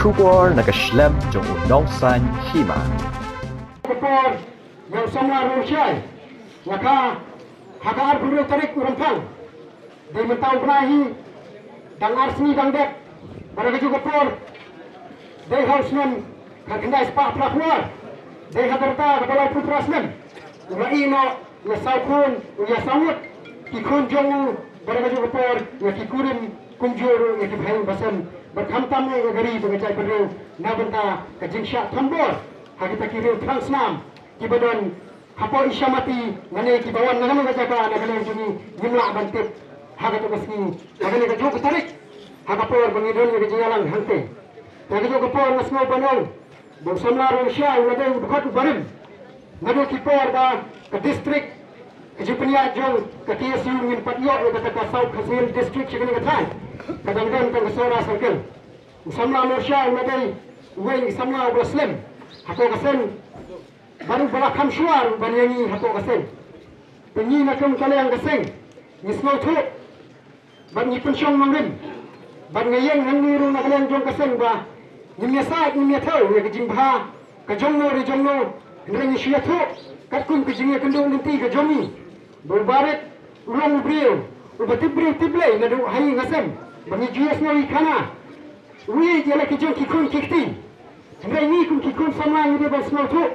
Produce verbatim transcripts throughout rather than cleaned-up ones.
Khubor na ka shlem jong u nongsan hima. Ka por ïa u samla Rungshai, ïa ka ha ka arphew tarik u Rymphang. Dei mynta u bnai hi dang ar sngi dang dep. Bad ha kajuh ka por dei ha u snem khatkhyndai spah phra phew ar. Dei ha ka rta kaba laiphew phra snem. U la ïeh noh ïa saw khun, ïa saw ngut ki khun jong u, bad ha kajuh ka por ïa ki kurim kumjuh ruh ïa ki bahaïing bahasem, bad khamtam ïa ka ri bad ka jaitbynriew na bynta ka jingshah thombor ha kita ki riew thrang snam kiba don hapoh Isha Mati, lane kiba wan na kano ka jaka na ka liang jong ngi ngim lah ban tip ha kato ka sngi, ha kane kajuh ka tarik, ha ka por ba ngi don ïa ka jingïalang hangtei. Ha kajuh ka por nga sngew ban ong ba u samla Rungshai u la dei u dkhot uba rim. Naduh ki por ba ka district ka jingpynïaid jong ka K S U ngim pat ïoh ïa kata ka South Khasi Hills District sha kane ka thaiñ, ka dang don tang ka Sohra Circle. U samla Rungshai u la dei uwei na ki samla uba la slem hapoh ka seng bad uba la kham shuwa ruh ban ïa ngi hapoh ka seng. Te ngi na kum ka liang ka seng ngi sngewthuh bad ngi pynshong nongrim. Bad nga ïeng hangne ruh na ka liang jong ka seng ba ngim ïasaid ngim ïathew ïa ka jingbha ka jong no re jong no, hynrei ngi shu ïathuh katkum ka jingïakynduh lynti ka jong ngi ba u Barit u long u briew uba tip briew tip Blei naduh ha ïing ha sem ba ngi ju ïasngew ïa khana. U ïeit ïa la ki jong ki khun ki kti. Hynrei ngi kum ki khun samla ngi dei ban sngewthuh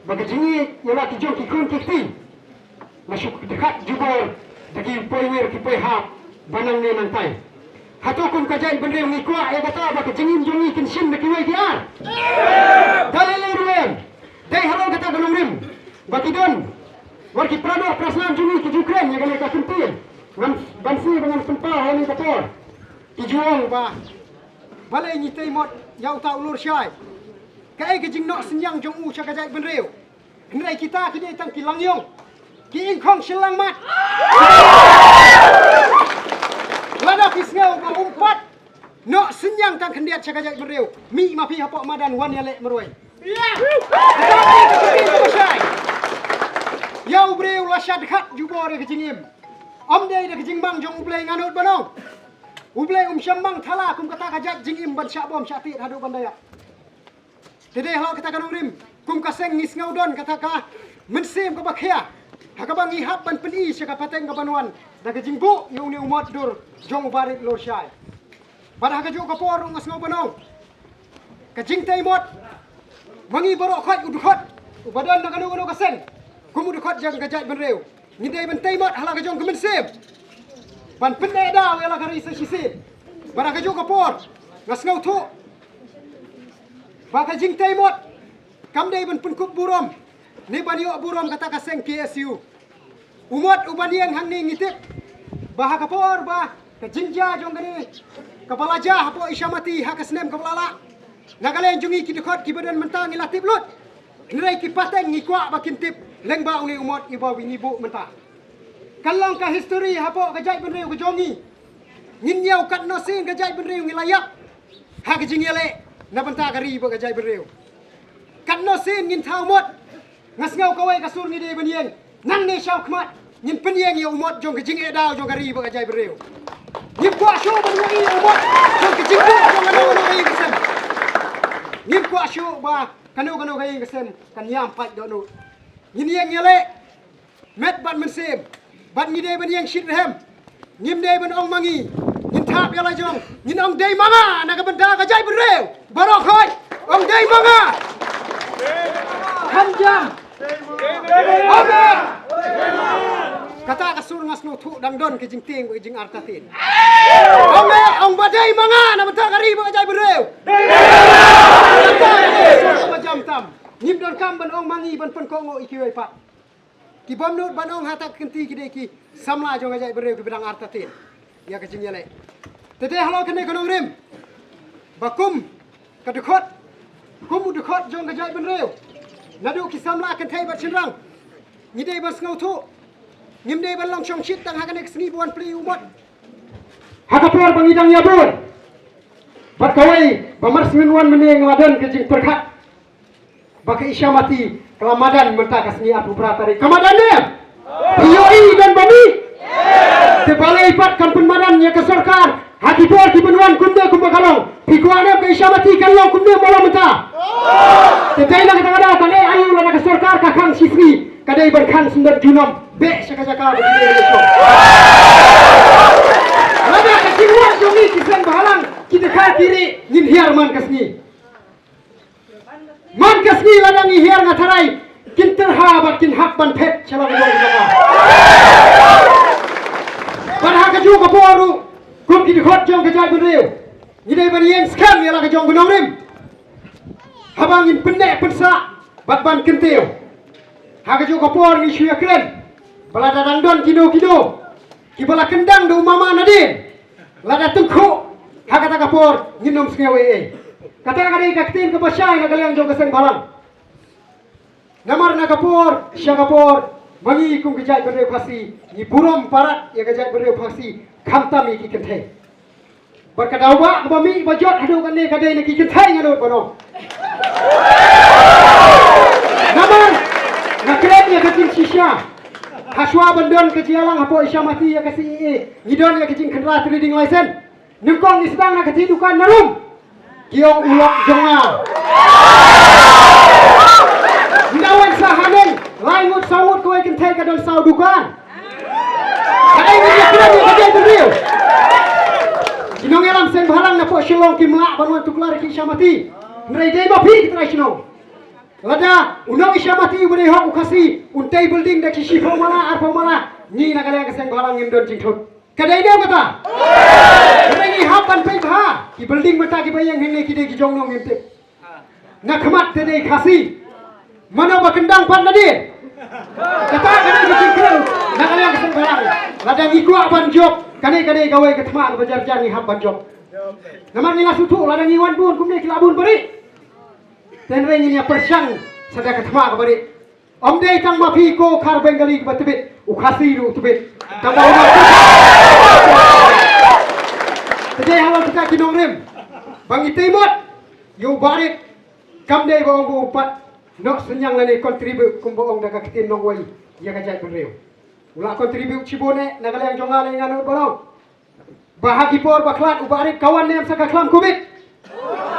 ba ka jingïeit ïa la ki jong ki khun ki kti la shu dkhat jubor da ki poiwir ki poihap ba nangne nangtai. Hato kum ka jaitbynriew ngi kwah ïa kata ba ka jingim jong ngi kin shim da kiwei ki ar? Da lei lei ruh em. Dei halor kata ka nongrim ba ki don wat ki para doh para snam jong ngi ki ju kren ïa kane ka kyntien. Ngan ban sngewbha ngan pynpaw ha kane ka por. Ki ju ong ba balei ngi tei mot ïa uta u Lorshai. Kaei ka jingnoh synñiang jong u sha ka jaitbynriew? Hynrei kita ki dei tang ki langïong, ki ingkhong shillang mat. Lada phi sngew ba um pat noh synñiang tang khyndiat sha ka jaitbynriew, mih ma phi hapoh madan wan ïaleh marwei. Ïa u briew la shah dkhat jubor ïa ka jingim. Ym dei da ka jingmang jong U Blei nga nud ban ong. U Blei um shym mang thala kum kata ka jait jingim ban shah bom shah tied haduh ban da ïap. Te dei halor kata ka nongrim kum ka seng ngi sngew don kata ka mynsiem kaba khia ha kaba ngi hap ban pyni sha ka pateng kaban wan da ka jingbuh ïa une u mot dur jong u Barit Lorshai. Bad ha kajuh ka por ruh nga sngew ban ong ka jingtei mot ma ngi baroh khoit u dkhot uba don na kano kano ka seng kum u dkhot jong ka jaitbynriew. Ngi dei ban tei mot ha la ka jong ka mynsiem ban pynneh daw ïa la ka ri sa shisien. Bad ha kajuh ka por nga sngewthuh ba ka jingtei mot kam dei ban pynkup burom ne ban ïoh burom kata ka seng K S U. U mot uban ïeng hangne ngi tip ba ha ka por ba ka jingjia jong kane kaba la jia hapoh Isha Mati ha ka snem kaba la lah, na ka liang jong ngi ki dkhot kiba don mynta ngi la tip lut. Hynrei ki pateng ngi kwah ba kin tip lyngba une u mot uba ngi buh mynta. Kan long ka history hapoh ka jaitbynriew ka jong ngi. Ngin ïoh katno sien ka jaitbynriew ngi la ïap ha ka jingïaleh na bynta ka ri bad ka jaitbynriew. Katno sien ngin thaw mot. Nga sngew kawei ka sur ngi dei ban ïeng. Nangne shaw khmat ngin pynïeng ïa u mot jong ka jingeh daw jong ka ri bad ka jaitbynriew. Ngim kwah shuh ban ïeng ïa u mot jong ka jingbuh jong kano kano ka ïing ka sem. Ngim kwah shuh ba kano kano ka ïing ka sem kan ïam pat dohnud. Ngin ïeng ïaleh met bad mynsiem bad ngi dei ban ïeng shitrhem. Ngim dei ban ong ma ngi. Ngin thap ïa la jong ngin ong dei ma nga na ka bynta ka jaitbynriew baroh khoit. Ong dei ma nga. Kham jam. Ong nga. Kata ka sur nga sngewthuh dang don ka jingtieng bad ka jingartatien. Ong nga, ong ba dei ma nga na bynta ka ri bad ka jaitbynriew. Kata ka sur kaba jam tam. Ngim donkam ban ong ma ngi ban pynkohnguh ïa kiwei pat. Ki bym nud ban ong ha kata ka kynti ki dei ki samla jong ka jaitbynriew kiba dang artatien ïa ka jingïaleh. Te dei halor kane ka nongrim ba kum ka dkhot, kum u dkhot jong ka jaitbynriew, naduh ki samla kynthei bad shynrang, ngi dei ban sngewthuh. Ngim dei ban long shongshit tang ha kane ka sngi ba wan plie u mot. Ha ka por ba ngi dang ïabud bad kawei ba mar sngewbha mynne nga la don ka jingpyrkhat ba ka Isha Mati ka la madan mynta ka sngi arphew phra tarik. Ka madan ne? Phi ïohi don ba mih? Te balei pat kam pynmadan ïa ka sorkar ha ki por ki ban wan kumne kumba ka long? Phi kwah ne ka Shamati kan long kumne mo long mynta. Te dei na kata ka daw ka leh aïu lada ka sorkar ka khang shisngi, ka dei ban khang syndon junom. Beh sha ka jaka ba ki dei ban shong. Lada ka jingwan jong ngi ki seng bhalang ki dkhar ki rieh ngin hiar man ka sngi. Man ka sngi lada ngi hiar nga tharai kin tyrha bad kin hap ban phet sha la ka jong ka jaka. Bad ha kajuh ka por ruh kum ki dkhot jong ka jaitbynriew ngi dei ban ïeng skhem ïa la ka jong ka nongrim. Haba ngin pynneh pynsah bad ban kyntiew. Ha kajuh ka por ngi shu ïakren ba lada dang don kino kino kiba la kyndang da u mama nadien, lada tyngkhuh ha kata ka por ngin ym sngew ei ei. Kata ka dei ka ktien kaba shai na ka liang jong ka seng bhalang. Namar na ka por sha ka por ma ngi kum ka jaitbynriew Khasi ngi burom parat ïa ka jaitbynriew Khasi khamtam ïa ki kynthei. Bad ka daw ba kaba mih ba jot haduh katne ka dei na ki kynthei, nga nud ban ong. Namar nga kren ïa ka jingshisha. Hashwa ban don ka jingïalang hapoh Isha Mati ïa ka C A A, ngi don ïa ka jingkhynra trading license. Nyngkong ngi sdang na ka kti dukan na rum. Ki ong u lok jong nga. Ynda wan sa haneng, lai ngut saw ngut kawei kynthei ka don saw dukan. Ka dei ngi ïa kren ïa ka jaitbynriew. Ki nongïalam seng bhalang na poh Shillong kim lah ban wan tuklar ïa ki Isha Mati. Hynrei dei ma phi ki trai shnong. Lada u nong Isha Mati uba dei hok u Khasi un tei building da ki shiphew mala, arphew mala, ngi na ka liang ka seng bhalang ngim don jingthut. Ka dei dei kata. Ka dei ngi hap ban peit bha ki building mynta kiba ïeng hangne ki dei ki jong nongïatip. Na khmat te dei Khasi. Mano ba kyndang pat nadien? Kata ka dei ka jingkren na ka liang ka seng bhalang. Lada ngi kwah ban jop, kane ka dei kawei ka thma kaba jar jar ngi hap ban jop. Namar ngi la sngewthuh lada ngi wan bun kumne ki la bun bari. Te hynrei ngin ïa pyrshang sa da ka thma kaba ri. Ym dei tang ma phi ko khar Bengali ba tbit, u Khasi ruh u tbit. Tang ba u Khasi. Te dei halor kita ki nongrim ba ngi tei mot ïa u barit. Kam dei ba ong ba u pat noh synñiang lane contribute kumba ong da ka ktien nongwei ïa ka jaitbynriew. U la contribute shibun eh na ka liang jong nga lei nga nud ba long. Ba ha ki por ba khlad u barit ka wan ne em sa ka khlam covid.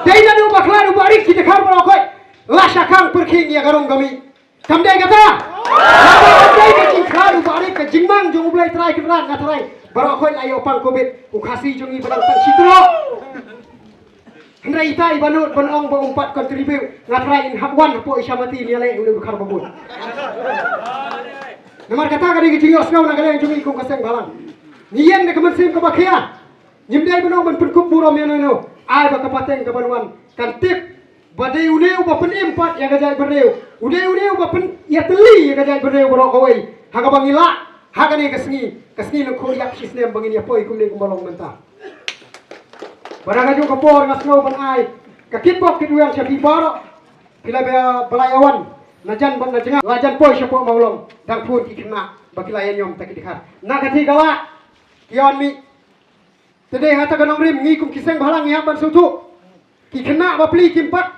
Dei naduh ba khlad u barit ki dkhar baroh khoit la shah khang pyrkhing ïa ka rong ka mih. Kam dei kata? Kam dei ka jingkhlad u barit ka jingmang jong U Blei Trai Kynrad nga trai. Baroh khoit la ïoh pang covid. U Khasi jong ngi ba dang pang shi tyrok. Hynrei ita i ba nud ban ong ba um pat contribute nga trai in hap wan hapoh Isha Mati nia leh u dei u dkhar ba bun. Namar kata ka dei ka jingïohsngew na ka liang jong ngi kum ka seng bhalang. Ngi ïeng da ka mynsiem kaba khia. Ngim dei ban ong ban pynkup burom ïano ïano. Ai ba ka pateng ka ban wan kan tip ba dei une uba pynim pat ïa ka jaitbynriew. U dei une uba pynïatylli ïa ka jaitbynriew baroh kawei. Ha kaba ngi lah ha kane ka sngi, ka sngi lyngkhuh ïap shisnem ba ngin ïa poi kumne kumba long mynta. Ba da kajuh ka por nga sngew ban ai ka kitbok kitweng sha phi baroh. Phi la ba, ba la ïa wan na jan bad na jngai, la jan poi shapoh Mawlong, dang phone ki khynnah ba ki la ïa ñiom ta ki dkhar. Na ka thie ka la ki ïa wan mih. Te dei ha ta ka nongrim ngi kum ki seng bhalang ngi hap ban sngewthuh. Ki khynnah bapli kim pat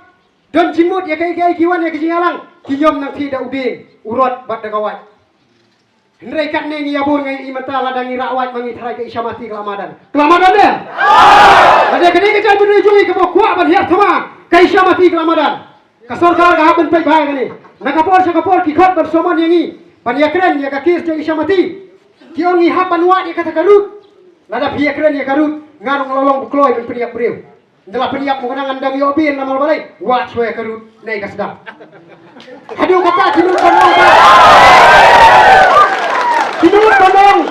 don jingmut ïa kaei kaei, ki wan ïa ka jingïalang ki ñiom nangthie da u dieng, u rot bad da ka wait. Hynrei katne ngi ïa bun ngi i mynta lada ngi rah wait ma ngi tharai ka Isha Mati ka la madan. Ka la madan ne? Lada ka dei ka jaitbynriew jong ngi kaba kwah ban hiar thma ka Isha Mati ka la madan. Ka sorkar ka hap ban peit bha ïa kane. Na ka por sha ka por ki khot ban summon ïa ngi ban ïakren ïa ka case jong Isha Mati. Ki ong ngi hap ban wad ïa kata ka route. Lada phi ïakren ïa ka route nga ruh nga la long ba kloi ban pynïap briew. Nda la pynïap mo ka nang, ngan dang ïoh bill namar balei? Wad shuwa ïa ka route, nai ka sdang. Haduh kata ki nud ban ong ba, ki nud ban ong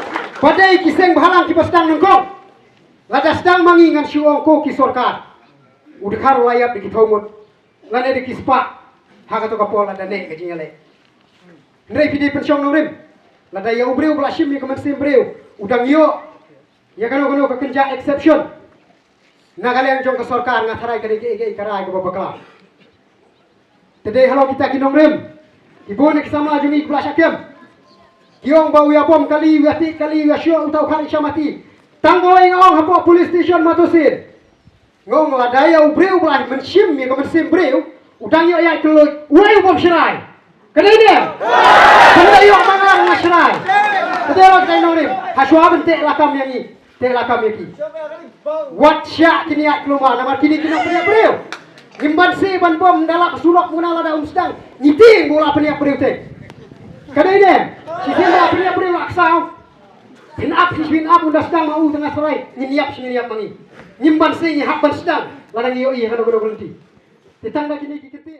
ba dei ki seng bhalang kiba sdang nyngkong. Lada sdang ma ngi ngan shu ong ko ki sorkar, u dkhar u la ïap da ki thaw mut lane da ki spah ha kato ka por lada neh ka jingïaleh. Hynrei phi dei pynshong nongrim, lada ïa u briew ba la shim ïa ka mynsiem briew u dang ïoh ïa kano kano ka kynja exception na ka liang jong ka sorkar, nga tharai ka dei kaei kaei ka rai kaba bakla. Te dei halor kita ki nongrim, ki bun ki samla jong ngi kiba la shah kem, ki ong ba u ïa bom kali, u ïa tih kali, u ïa shoh uta u khar Isha Mati. Tang kawei nga ong hapoh police station Mawthosin. Nga ong lada ïa u briew ba la mynsiem ïa ka mynsiem briew u dang ïoh ïaid kylluid, uei u bym shrai? Ka dei ne? Ka dei ïoh ma nga nga shrai. Ka dei, la ka dei nongrim. Hashwa ban teh lakam ïa ngi. Te la kam ïa ki. Wat shah kine ïa kluma namar kine ki nongpynïap briew. Ngim banse ban bom da la surok muna lada um sdang. Ngi tieng ba u la pynïap briew te. Ka dei ne shisien ba la pynïap briew la ksaw. Pynap shi pynap, ynda sdang ma u tang Sarai ngin ïap shi ngin ïap ma ngi. Ngim banse, ngi hap ban sdang lada ngi ïohi ha kano kano ka lynti. Te tang da kine ki kynti.